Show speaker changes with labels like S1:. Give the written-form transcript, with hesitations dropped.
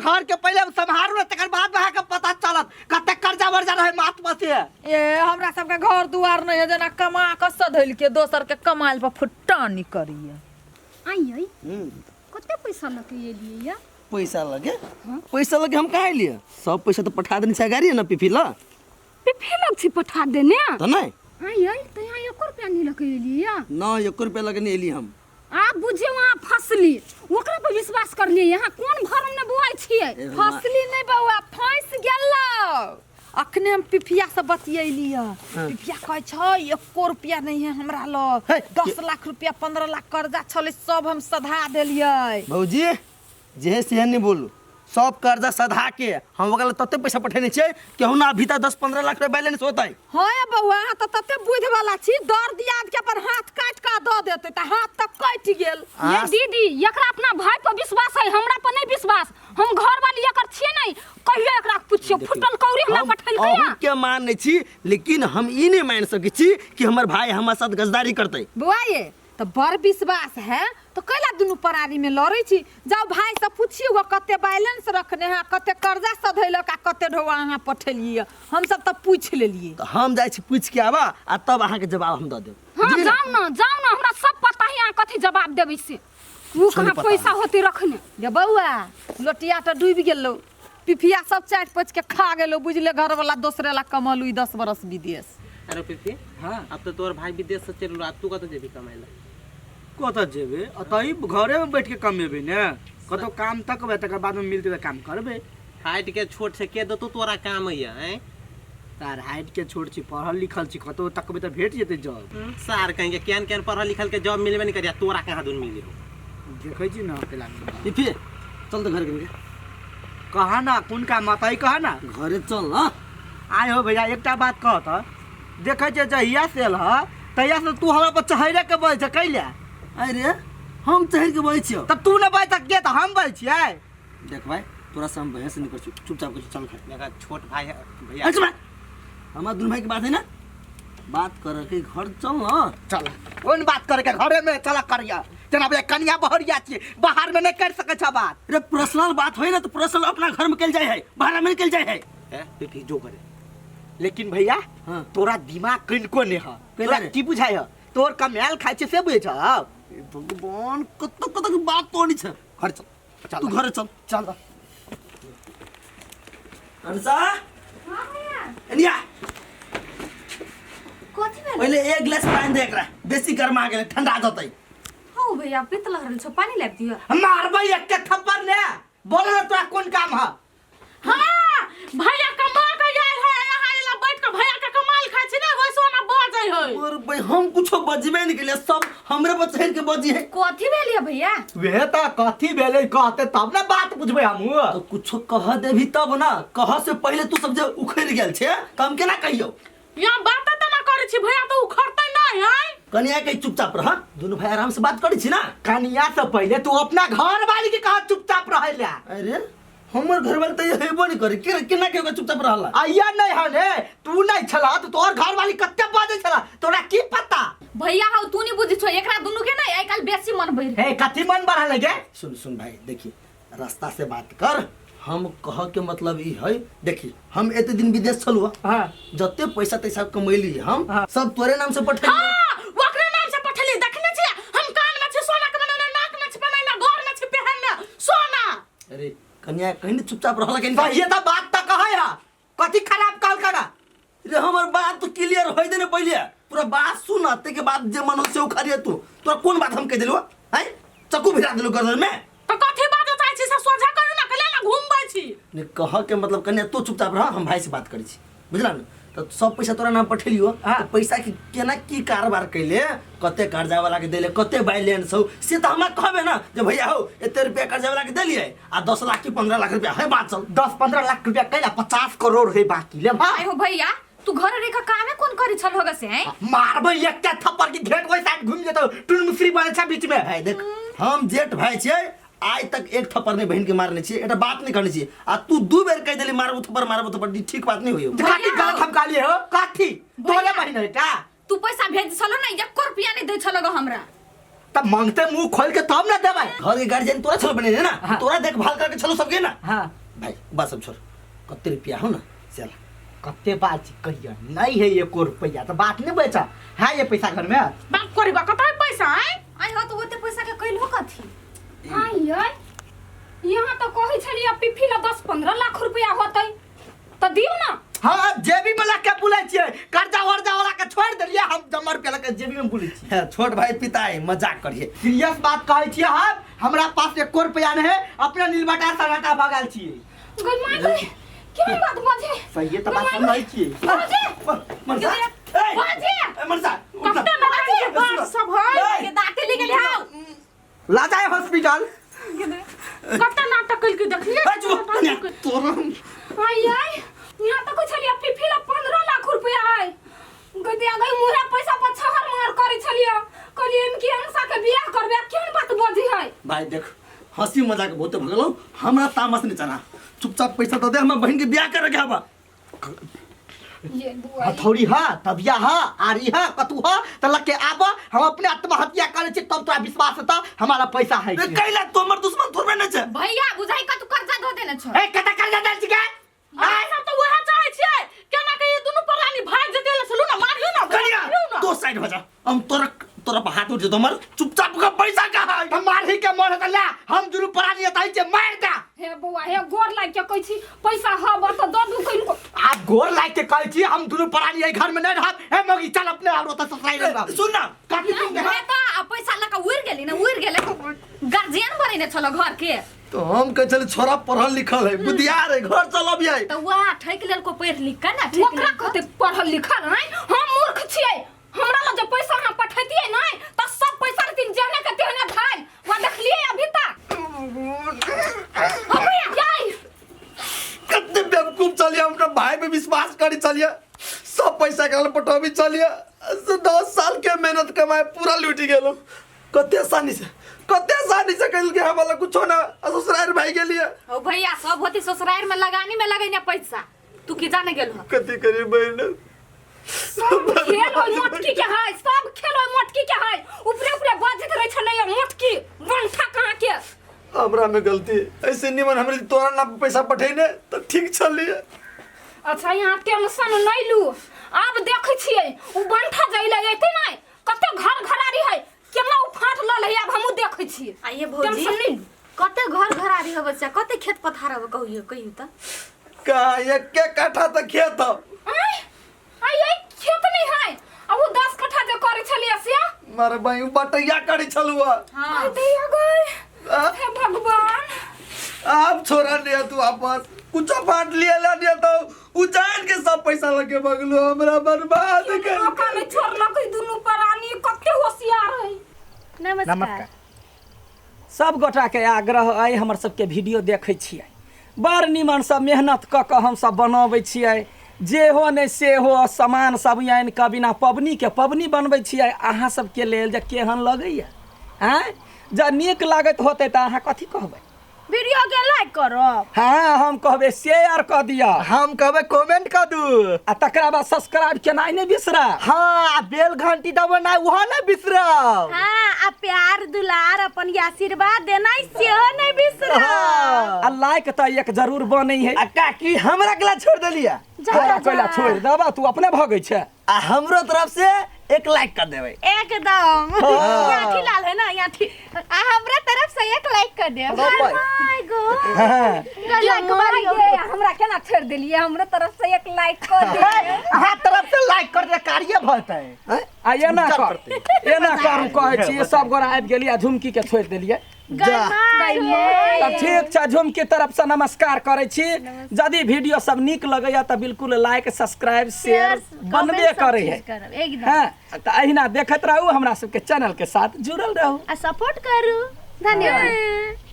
S1: घर के पहिले हम सम्हारू ने तकर बाद में अहाँके पता चलत कते कर्जा वर्जा रहे माथ पर से।
S2: ए हमरा सबके घर दुआर नहीं है, जेना कमा कऽ सधैल के दोसर के कमाइल पर फुट्टानी करिए।
S3: आई आई कते पैसा लके एलियै या?
S4: पैसा लगे? पैसा लगे हम कहाँ एलियै? सब पैसा तो पठा देने छै गाड़ी ने पिफी ल।
S3: पिफी लग छी पठा देने?
S4: तऽ नहि।
S3: आई आई तऽ यहाँ एको रुपया नहीं लके एलियै या?
S4: न, एको रुपया लगे नहीं एलियै हम।
S3: आप बुझियौ अहाँ फसली, ओकरा पर विश्वास करलियै, यहाँ कोन भरम ने बुआइ छियै?
S4: ए भगवान।
S2: फसली नहीं बौआ, फंसि गेलौ। अखने हम पिफिया से बतियेली है। पिफिया कहै छै एको रुपया नहीं है हमरा लग।
S4: हे,
S2: 10 लाख रुपया 15 लाख कर्जा छलै, सब हम सधा देलियै।
S4: भौजी जे से नहीं बोलू, सब कर्जा सधा के हम ओकरा लग तते पैसा पठेने छियै केहुना अभी तक 10-15 लाख रुपया बैलेंस होतै।
S2: हाँ ये बौआ, अहाँ तऽ तते बुद्धि वाला छी, दर दियाद के अपन हाथ काटि कऽ दऽ देतै तऽ हाथ तऽ कटि गेल।
S3: ये दीदी, एकरा अपना भाई पर विश्वास है, हमरा पर नहीं विश्वास। हम घर वाली एकर छियै नहीं, कहियो एकरा पुछियो,
S4: देखियौ,
S3: फुटल कौड़ी हमरा
S4: हम
S3: पठेलकै
S4: अहूँ
S3: या?
S4: के मानै छी, लेकिन हम ई नहीं मान सकै छी कि हमर भाई हमरा साथ गद्दारी करतै।
S2: बौआ ये तो बड़ विश्वास है तो कैला दुनू परारी में लड़ै छी? जाओ भाई से पूछियो गो कते बैलेंस रखने हैं, कते कर्जा सधैलक आ कते ढौआ अहाँ पठेलियै। हम सब तऽ पूछि लेलियै।
S4: तऽ हम जाइ छी पूछि के आबा आ तब अहाँके जवाब हम दऽ देब।
S3: हाँ,
S4: बुझलियै ने?
S3: जाउ ना, जाउ ना, हमरा सब पता है अहाँ कथी जवाब देबै से। ओ
S4: छोड़ि
S3: कहाँ
S4: पता
S3: पैसा
S4: नहीं।
S3: होते रखने।
S2: गे बौआ, लोटिया तऽ डूबि गेलौ, पिफिया सब चाटि पोछि के खा गेलौ, बुझले घरवला दोसरे ला कमलू ई 10 बरस विदेश।
S5: अरे पिफी,
S1: हाँ।
S5: अब तो तोर भाई विदेश से चल गेलो, अब तू कतऽ जेबी कमाइ ला?
S1: कतऽ जेबे? अतही घरे में बैठ के कमेबे ने, कतौ काम तकबै तकर बाद में मिलतै तऽ काम करबै।
S5: हाइट के छोट छै, के देतौ तोरा काम या, हैं?
S1: तार हाइट के छोट छी, पढ़ल लिखल छी, कतौ तकबै तऽ भेट जेतै जॉब।
S5: सार कहीं के केहन केहन पढ़ल लिखल के जॉब मिलबे नहीं करिया, तोरा कहाँ दून मिली हो?
S1: देखै छी ने अकेला।
S4: पिफी चल तऽ घर के।
S1: कहा ना कोन काम अतै, कहा ना
S4: घरे चल ना।
S1: आय हो भैया, एकटा बात कह तऽ, देखै छियै जहिया से एल ह तहिया से तू हमरा पर चढ़ै के बजै छै, कैले?
S4: अरे हम चढ़ि के बजै छियौ।
S1: तऽ तू ने बजै तऽ के, तऽ हम बजै छियै?
S4: देख भाई, तोरा से हम बहस नहीं कर छी, चुपचाप कर चल घर।
S5: देखा छोट भाई है भैया।
S4: अच्छा भाई, हमार दुनू भाई के बात है ना, बात कर के घर चल ना।
S1: चल कोन बात करे के घरे में चल करिया, जेना भैया कनिया बहरिया छी, बाहर में नहीं कर सकै छ बात।
S4: अरे पर्सनल बात होय ना तो पर्सनल अपना घर में कल जाय है, बाहर में कल जाय है।
S5: ए पिफी जो करे।
S1: लेकिन भैया,
S4: हाँ।
S1: तोरा दिमाग कनिको नहीं है,
S4: कैला
S1: तोरा
S4: रे?
S1: की बुझाय है? तोर कमायल खाइ छै से बुझै छ?
S4: ए भगवान, कत कत के बात तो नहीं छ।
S1: घर चल, चल
S4: तू घरे चल।
S1: चल।
S4: अनसा?
S3: हाँ भैया।
S4: एनिया।
S3: कथी भेलै?
S4: पहिले एक गिलास पानी दे एकरा, बेसी गरमा गेलै, ठंडा जतै।
S3: हौ भैया, पित्त लग रहल छौ, पानी लाबि दिअ।
S1: मारबै एक थप्पड़ ने, बोल ना तोरा कोन काम है?
S6: हाँ, भैया कमा के आयल है, यहाँ एला बैठ के भैया के कमाल खाइ छी ने, वैसे ओना बजै है।
S4: और भाई हम कुछो बजबे नहीं केलिए, सब हमरे पर चढ़ के बजी है।
S3: कथी भेल है भैया?
S1: वे त कथी भेलै कहते तब ना बात बुझबै हमहू।
S4: तो कुछो कह देबी तब ना, कह से पहले तू सब जे उखड़ गेल छे त हम केना कहियौ?
S6: यहाँ बात त ना करै छी भैया, तो उखड़तै नहीं है।
S4: कनिया के चुपचाप रह, दुनू भाई आराम से बात करै छी ना।
S1: कनिया से पहले तू अपना घर वाली के कहा चुपचाप रहै ला।
S4: अरे हमर घर वाले त हेबो नहीं करे, के केना के चुपचाप रहला?
S1: आइया नहीं हने, तू नहीं छला तो तोर घर वाली कते बाजै छला, तोरा की पता?
S3: भैया हौ तू नहीं बुझै छौ, एकरा दुनू के नहीं आइ काल बेसी मन बढ़।
S1: हे कथी मन बढ़ा लगे?
S4: सुन सुन भाई, देखी रास्ता से बात कर, हम कह के मतलब ई है, देखी हम एते दिन विदेश छलु,
S1: हाँ।
S4: जते पैसा तैसा कमैली हम,
S1: हाँ।
S4: सब तोरे नाम से पठेली।
S6: हाँ, ओकरे नाम से पठेली, देखने छियै हम कान में छी सोना के बनेने, नाक में छी बनेने, गोर में छी पहनने सोना।
S4: अरे कन्या कहीं चुपचाप रहल के
S1: सही त बात त कहै है, कथी खराब कहल करा?
S4: रे हमर बात तो क्लियर होय दे ने पहिले, पूरा बात सुन, ते के बाद जे मन हो से उखाड़िए तू। तोरा कोन बात हम कह देलु हैं? चक्कू भिरा देलु गर्दन में।
S6: त कथी बात चाहै छी से सोझा करू ना, कले ना घुमबै छी।
S4: ने कह के मतलब कन्या तू चुपचाप रह, हम भाई से बात करै छी, बुझला ने? तो सब पैसा तोरा नाम पठेलियो,
S1: हाँ।
S4: तो पैसा के केना की कारोबार कैले, कते कर्जा वाला के देले, कते बैलेंस हो, से तो हमरा कहबे ना जे भैया हो एते रुपया कर्जा वाला के देलिए आ 10 लाख की 15 लाख रुपया है बात चल।
S1: 10-15 लाख रुपया कैला 50 करोड़ है बाकी ले भाई।
S3: आय हो भैया, तू घर रे का कामे कोन करी छल होगा से हैं?
S1: मारबै एकटा थप्पड़ की घेट ओइ साइड घुमि जेतौ, टुनमुसरी बनै छै बीच में।
S4: भाई देख, हम जेठ भाई छियै, आइ तक एक थप्पड़ नहीं बहन के मारने छियै, एकटा बात नहीं करने छियै, आ तू 2 बेर कहि देली मारबो थप्पड़ मारबो थप्पड़, ई ठीक बात नहीं होइयो।
S1: कथी गलत हम कहलियै हो? कथी? तोरे बहिन है का?
S3: तू पैसा भेज छलो ना, एको रुपया नहीं दै छलो गो हमरा।
S1: तब मांगते मुंह खोल के तब ना देबै।
S4: घर के गार्जियन तोरा छलो बने ना।
S1: हाँ।
S4: तोरा देखभाल करके छलो सबके ना।
S1: हाँ।
S4: भाई बस सब छोड़, कते रुपया हो ना चल।
S1: कते बात छी कहिया नहीं है एको रुपया तो बात नहीं बेचा है ये पैसा घर में।
S6: बाप करीबा कतै पैसा है?
S7: आइ हो तो ओते पैसा के कैल हो कथी?
S3: आई यै, यहाँ तो कहै छलियै पिफी ला 10-15 लाख रुपया होतै तऽ दियौ ना।
S1: हाँ जेबी में लग के बुलै छियै, कर्जा वर्जा वाला के छोड़ देलियै, हम जमा रुपया लग के जेबी में बुलै छियै।
S4: हाँ, छोट भाई पिता है मजाक करिए।
S1: सीरियस बात कहै छियै हम, हमरा पास एको रुपया नहीं है, अपने नीलबटा सराटा भगाल छियै।
S3: गई माय गई, केहन बात बजे?
S1: सही तो बात समझै छियै।
S3: बजे
S4: मनसा ए
S3: बजे
S4: ए, मनसा उठ ना।
S6: कते नाटक बात सब है।
S7: के दाँते ले गेली हाउ।
S1: ला जाए हॉस्पिटल।
S6: कते नाटक कइल के देखलिए।
S4: ए, चुप, कन्या, तोरा
S3: आई आई यहाँ तो कहै छलियै पिफी ला 15 लाख रुपया है। गई दिया गई मुहे पैसा पर छहर मार करै छलियै, कहलियै एम की अंसा के बियाह करबै, केहन बात बजी है?
S4: भाई देख हंसी मजाक बहुते भगलो, हमरा तामस नहीं चला, चुपचाप पैसा दे दे, हमरा बहन के बियाह करे के हबा।
S3: ये बुआ
S1: हथौड़ी हा तबिया हा आरी हा कतू हा त लग के आब, हम अपने आत्महत्या करे छी तब तोरा विश्वास होता हमारा पैसा है।
S4: ए, कैला तो हमर दुश्मन थोड़बे नहीं छे।
S7: भैया बुझाई का तू कर्जा दो देने छो।
S1: ए कता कर्जा देल छी के?
S6: अहाँ सब तो वएह चाहै छियै केना के ये दुनू प्राणी भाग जेतै ले चलू ना मारियौ ना
S4: कन्या
S6: मारियौ ना।
S4: तो साइड हो जा, हम तोरा तोरा पर हाथ उठ जेतो हमर, चुपचाप का पैसा कहाँ है?
S1: हम मारही के मन होता ला, हम दुनू प्राणी एतै जे मार दे।
S3: हे बौआ हे गोर लाग के कहै छी पैसा हब त दऽ दू कनिको।
S1: आप गोर लाग के कहै छी हम दुनू प्राणी एहि घर में नहीं रहब। हे मगी चल अपने और ओतऽ ससुराल रहब।
S4: सुन ना
S1: काफी तुम
S7: हे त आ पैसा लऽ के उड़ि गेली ना, उड़ि गेलै गार्जियन बनेने छलो घर के।
S4: तो हम कहै छली छोरा पढ़ल लिखल है बुधियार है घर चलब है।
S7: त वह ठकि लेलको पढ़ि लिख के ना, ठकि
S3: ओकरा
S7: लेलको।
S3: कहते पढ़ल लिखल है, हम मूर्ख छियै, हमरा लग जे पैसा अहाँ पठैतियै नहि त सब पैसा रहथिन जेहने के तेहने धाइल, वा देखलियै अभी तक। हो भैया जाई
S4: कते बेवकूफ चलिए, हम अपना भाई पे विश्वास करी चलिए, सब पैसा के पटोबी चलिए, से 10 साल के मेहनत कमाए पूरा लूटी गेलो। कते आसानी से कल के हमारा कुछो ना ससुराल भाई के लिए।
S7: ओ भैया सब होती ससुराल में लगानी में लगैने पैसा, तू की जाने गेल हो?
S4: कथी करी बहन?
S3: सब खेल होय मोटकी के है, सब खेल होय मोटकी के है, ऊपरे ऊपरे बजैत रहै छलै मोटकी बंठा कहाँ के।
S4: हमरा में गलती ऐसे निमन हमरे तोरा ना पैसा पठेने तो ठीक चलिए।
S3: अच्छा यहाँ टेंशन नहीं लू, आब देखै छियै उ बंठा जइले एतै नै कते घर घरारी है केना उ फाट लल है, आब हमहूँ देखै छियै।
S7: आ ये भौजी
S3: टेंशन नहीं लू।
S7: कते घर घरारी हो बच्चा, कते खेत पथार हो कहियो कहियो त?
S4: का एक कट्ठा त खेत हो।
S3: आय आय खेत नहीं है, आ उ 10 कट्ठा जे करै छलियै से
S4: मारे भाई उ बटैया करै छलुआ।
S3: हां दैया गई हे भगवान।
S4: आप छोरा लिया तू आपस कुछ बांट लिया ला दिया तो उ जान के सब पैसा लगे बगलो हमरा बर्बाद कर।
S3: मौका नहीं छोड़लक ई दुनू प्राणी कते होशियार है।
S7: नमस्कार।
S8: सब गोटा के आग्रह अइ हमर सबके वीडियो देखै छियै, बड़ निमन सब मेहनत कऽ कऽ हमसब बनबै छियै, जे हो नहि से हो सामान सब आनि कऽ बिना पबनी के पबनी बनबै छियै अहाँ सबके लेल जे केहन लगैया। आँय जँ नीक लागैत होतै तऽ अहाँ कथी कहबै?
S6: वीडियो के लाइक करब।
S8: हाँ हम कहबै शेयर कऽ दिअ,
S1: हम कहबै कमेंट कऽ दू,
S8: आ तकरा बाद सब्सक्राइब केनाइ नहि बिसरब।
S1: हाँ आ बेल घंटी दबेनाइ ओहो नहि बिसरब।
S7: हाँ आ प्यार दुलार अपन आशीर्वाद देनाइ सेहो नहि बिसरब।
S8: आ लाइक तऽ एक जरूर बनै है।
S4: आ काकी हमरा केला छोड़ देलियै?
S8: तोरा कैला छोड़ि देबा, तू अपने भगै छै।
S4: आ हमरो तरफ से एक लाइक कर देबै
S7: एकदम। यहाँ लाल है ना यहाँ। आ हमरा तरफ से एक लाइक कर देब। My God
S3: हमरा केना छोड़ देलियै, हमरो तरफ से एक लाइक कर दे।
S1: अहाँ तरफ से लाइक कर दे कार्य भतै।
S8: आ एना कर एना करू कहै छी, सब गोरा आबि गेलियै आ झुमकी के छोड़ि देलियै। तऽ ठीक छै, झुमकी तरफ से नमस्कार करै छी। यदि वीडियो सब नीक लगैया तऽ बिल्कुल लाइक सब्सक्राइब शेयर बनबे करै है। हाँ तऽ अहिना देखैत रहू, हमरा सबके चैनल के साथ जुड़ल रहू
S7: आ सपोर्ट करू। धन्यवाद।